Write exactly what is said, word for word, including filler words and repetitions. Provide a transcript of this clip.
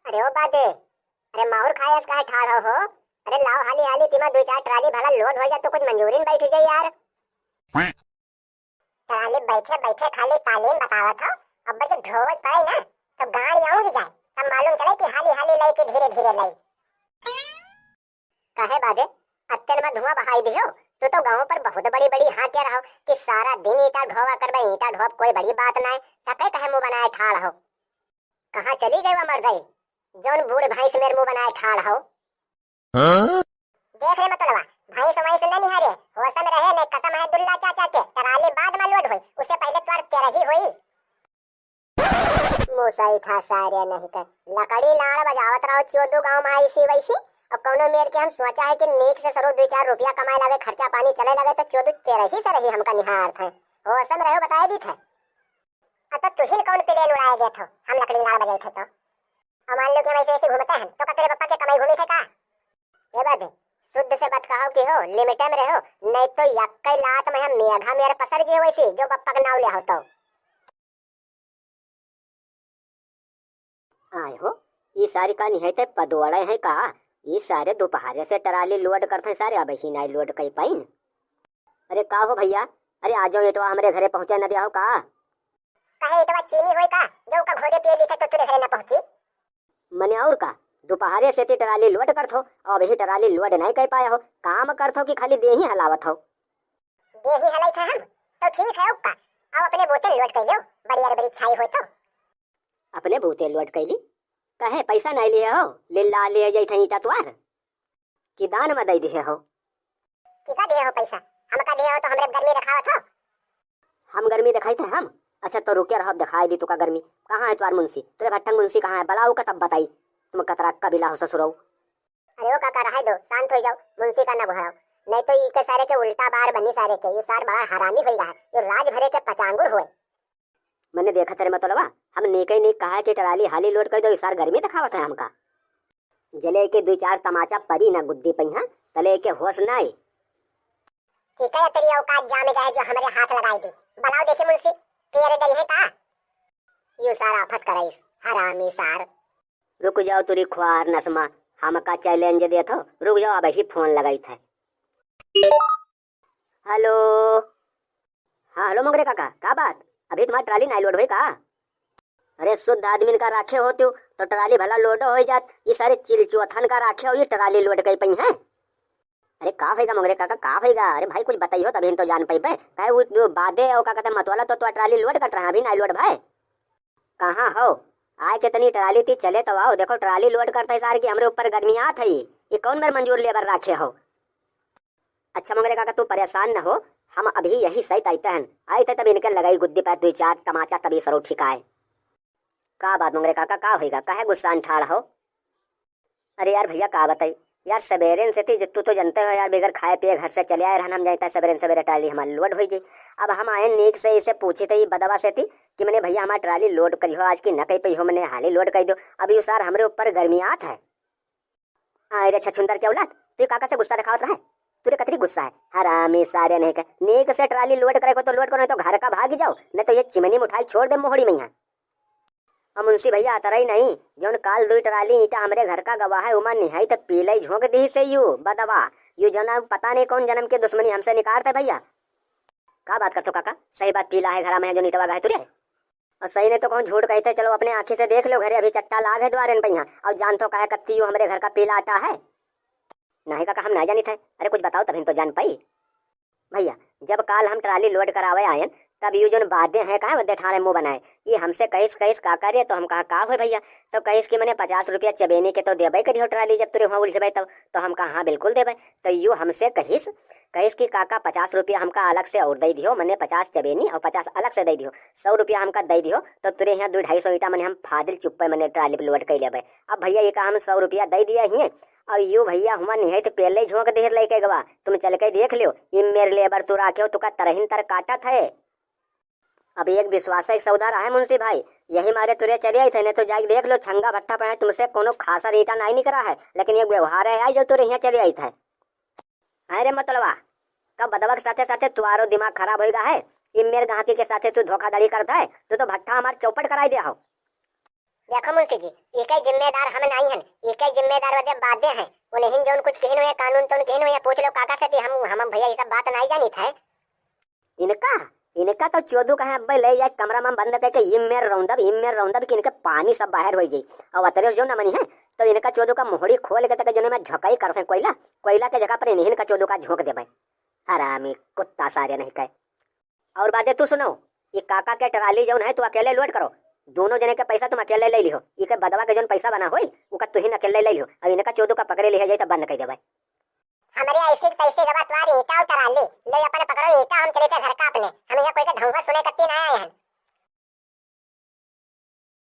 अरे ओ बादे, अरे माउर खाए अस काहे ठाड़ हो हो? अरे लाओ हाली हाली, तिमा दुइ चार ट्राली भला लोड होइ जा तो कुछ मंजूरी में बैठ जाए यार। ट्राली बैठे बैठे खाली तालीम बतावत हो, अब जब ढोवत पड़े ना तो गाड़ी आऊंगी जाए, तब मालूम चले कि हाली हाली लई कि धीरे धीरे लई। काहे बादे, अत्ते मा धुआं बहाई दिहो। तू तो गाँव पर बहुत बड़ी बड़ी हाँके रहो कि सारा दिन ईंटा ढोवा करबे, ईंटा ढोब कोई बड़ी बात नाय, तके कहे मुँह बनाए ठाड़ हो। कहाँ चली गई वा मर्दई, जौन बूढ़ भैंस मेर मुँह बनाए ठाड़ हो? हाँ? देख रे मतलवा, भैंस वैंस न निहारे, होश में रहे, नहीं कसम है दुल्ला चाचा के, ट्राली बाद में लोड होई, उससे पहले तोर तेरही होई। मुसई ठा सारे नहीं कर, लकड़ी लाड़ बजावत रहो चोदू गाँव में ऐसी वैसी, और कौनो मेर के हम सोचा है कि नीक से सरो दुइ चार रुपया कमाए लागे, खर्चा पानी चले लागे, तो चोदू तेरही से रही हमका निहारत है। होश में रहो, बताए दी थे। अब तो तुहिन कौन प्लेन उड़ाए गए थो, हम लकड़ी लाड़ बजाए थे तो। और मान लो कि हम ऐसे ऐसे घूमते हैं, तो का तेरे पप्पा के कमाई घूमी थे का? ए बात, शुद्ध से बात कहो कि हो, लिमिटे में रहो, नहीं तो यक्कई लात में हम मेघा मेर पसर जी वैसी, जो पप्पा का नाव ले हो तो। आए हो, ई सारी का निहायते पदोड़े हैं का? ई सारे दोपहरे से ट्राली लोड करते हैं सारे, अब ही नाई लोड कई पाइन। अरे का हो भैया, अरे आ जाओ, एटवा हमरे घरे पहुँचे न दिया हो का? काहे एटवा चीनी होई का, जो का घोड़े पिए लिखे तो तुरे घरे न पहुँची? मने और का, दोपहरे से ती ट्राली लोड करत हो, अब ही ट्राली लोड नहीं कर पाया हो, काम करत हो कि खाली देही हलावत हो? देही हलाई थे हम, तो ठीक है, ओका। अब अपने बोतल लोड कर लो, बड़ी अरबरी छाई हो तो। अपने बोतल लोड कर ली? कहे पैसा नहीं लिए हो, ले ला ले जाई थे ईटा तुआर। कि दान में दे दिए हो? कि का दिए हो पैसा? हम का दिए हो तो हमरे गर्मी दिखावत हो? हम गर्मी दिखाई थे हम? अच्छा तो रुके रहो, दिखाई दी तुका गर्मी। कहाँ है तुआर मुंशी? तेरे भट्ठंग मुंशी कहाँ है? बुलाओ का तब बताई। तुम कतरा कबीला हो ससुरऊ। अरे ओ काका, रहे दो, शांत हो जाओ, मुंशी का ना घोराओ, नहीं तो इके सारे के उल्टा बार बनी सारे के। यू सार बड़ा हरामी होई रहा, यू राज भरे के पचांगुर होए। मने देखा तेरे मतलबा, हम नीके नीक कहा कि ट्राली हाली लोड कर दो, यू सार गर्मी दिखावत है हमका। जले के दुई चार तमाचा परी ना गुद्दी पहिया, तले के होश ना आई। ठीक है, तेरी औकात जामे गए जो हमरे हाथ लगाई दी। बुलाओ देखी मुंशी, तेरे डरी है का? यू सार आफत कराइस, हरामी सार। रुक जाओ तुरी ख्वार नसमा, हमका चैलेंज देत हो। रुक जाओ, अबही फोन लगाई थे। हेलो। हाँ हेलो मोगरे काका, का बात? अभी तुम्हार ट्राली नाई लोड होई का? अरे शुद्ध आदमी का राखे हो तू तो ट्राली भला लोड हो जात, ये सारे चिलचुअथन का राखे हो, ये ट्राली लोड कई पई हैं। अरे का होइगा मोगरे काका, का होइगा? अरे भाई कुछ बताइयो तभी तो जान पइबे। काहे वो जो बादे और का कहते मतवाला तो, तो ट्राली लोड कट रहा, अभी नाई लोड भाई। कहाँ हो? आए के तनी ट्राली ती चले तो आओ, देखो ट्राली लोड करते सार की हमरे ऊपर गर्मी आत है। ये कौन मेर मंजूर लेबर राखे हो? अच्छा मोगरे काका तू परेशान न हो, हम अभी यही सहित आइते हैं। आइते तब इनके लगाई गुद्दी पर दुई चार तमाचा तभी सरो ठिकाए। का बात मोगरे काका, का होइगा? काहे गुस्सान ठाड़ हो? अरे यार भैया का बताई यार, सवेरे से थी, तू तो जानते हो यार, बगैर खाए पिए घर से चले आए रहन, हम जाइते सवेरे सवेरे ट्राली हमारी लोड होई जी। अब हम आए नीक से इसे पूछी थे बदवा से थी कि मने भैया हमारी ट्राली लोड करी हो आज की, न कही पई हो, मने हाली लोड कर दो। अब यू सार हमरे ऊपर गर्मी आत है। अरे छछुंदर के औलाद, तू काका से गुस्सा दिखावत रहे? तू रे कतरी गुस्सा है, हरामी सारे नहीं के। नीक से ट्राली लोड करे को तो लोड करो, नहीं तो घर का भाग जाओ, नहीं तो ये चिमनी मुठाई छोड़ दे मोहड़ी में यहाँ। अब मुंशी भैया अतरा ही नहीं, जौन काल दुई ट्राली ईटा हमरे घर का गवा है, उमा निहाई त पीले झोंक दी से यू बदवा। यू जना पता नहीं कौन जन्म के दुश्मनी हमसे निकारते भैया। का बात करतो काका, सही बात पीला है घरा में है जो ईटवा गए तुरे। और सही नहीं तो कौन झूठ कहते, चलो अपने आँखी से देख लो, घरे अभी चट्टा लाग है द्वारन पे यहाँ, और जान तो काहे कत्ती यू हमरे घर का पीला आटा है। नहीं काका हम नहीं जानी थे, अरे कुछ बताओ तभी तो जान पाई। भैया, जब काल हम ट्राली लोड करावे आयन, तब यू जोन बादे हैं, काहे बदे ठाड़े मुंह बनाए, ये हमसे कहिस, कहिस, "काका रे?" तो हम कहा, "का होय भैया?" तो कहिस कि मने पचास रुपया चबेनी के तो देबे करियो ट्राली, जब तुरे वहाँ उलझबे तब। तो हम कहा, "हाँ, बिल्कुल देबे।" तो यू हमसे कहिस, कहिस कि, "काका, पचास रुपया हमका अलग से और दे दियो, मने पचास चबेनी और पचास अलग से दे दियो, सौ रुपया हमका दे दियो, तो तुरे यहाँ दो ढाई सौ ईटा मने हम फादिल चुप्पे मने ट्राली पे लोड कर लेबे।" अब भैया, ये का हम सौ रुपया दे दिया हिये, और यू भैया हुआ निहायत पहले ही झोंक देर लेके गवा, तुम चल के देख लियो, ये मेरे लेबर तू राखे हो, तुका तरहिन तर काटत है। अब एक विश्वास एक सौदा रहा है मुंशी भाई, यही मारे तुरे चले आई थे, नहीं तो जाके देख लो, छंगा भट्ठा पे तुमसे कोनो खासा ईटा नहीं निकला है, लेकिन एक व्यवहार है आई जो तुरे यहाँ चले आई थे। अरे मतलबा, कब बदवा के साथे साथे तुम्हारो दिमाग खराब होइगा है? ये मेरे गाहकी के साथे तू धोखाधड़ी करता है, तू तो भट्ठा हमार चौपट कराई दे हो। देखो मुंशी जी, इके जिम्मेदार हम नाहीं हन, इके जिम्मेदार वदे बादे हैं। उन्हें जौन कुछ कहिन हुए, कानून तौन कहिन हुए, पूछ लो काका से कि हम, हम भैया ये सब बात नाहीं जानित है। इनका, इनका तो चोदू का है, अब्बे ले जाए कमरा में बंद करके इम्मेर रौंदब, इम्मेर रौंदब कि इनके पानी सब बाहर होइ जाई। और अतरे जो न मनी है, तो इनका चोदू का मोहड़ी खोल के तक जोने में झोंकाई करते कोयला, कोयला के जगह पर इन्हीं का चोदू का झोंक देबे। हरामी कुत्ता सारे नहीं कहे। और बादे तू सुनो, ये काका के ट्राली जौन है, तू अकेले लोड करो। दोनों जने के पैसा तुम अकेले ले लिहो। इके बदवा के जौन पैसा बना होई, उका तुहिन अकेले ले लिहो। अब इनका चोदू का पकड़े लिहे जाई, तब बंद कर देबे। हमरे ऐसे के तैसे गवा तुम्हारी ईंटा और ट्राली, ले अपन पकड़ो ईंटा, हम चले थे घर का अपने। हम यहाँ कोई के ढंगवा सुने कत्ती ना आए हैं।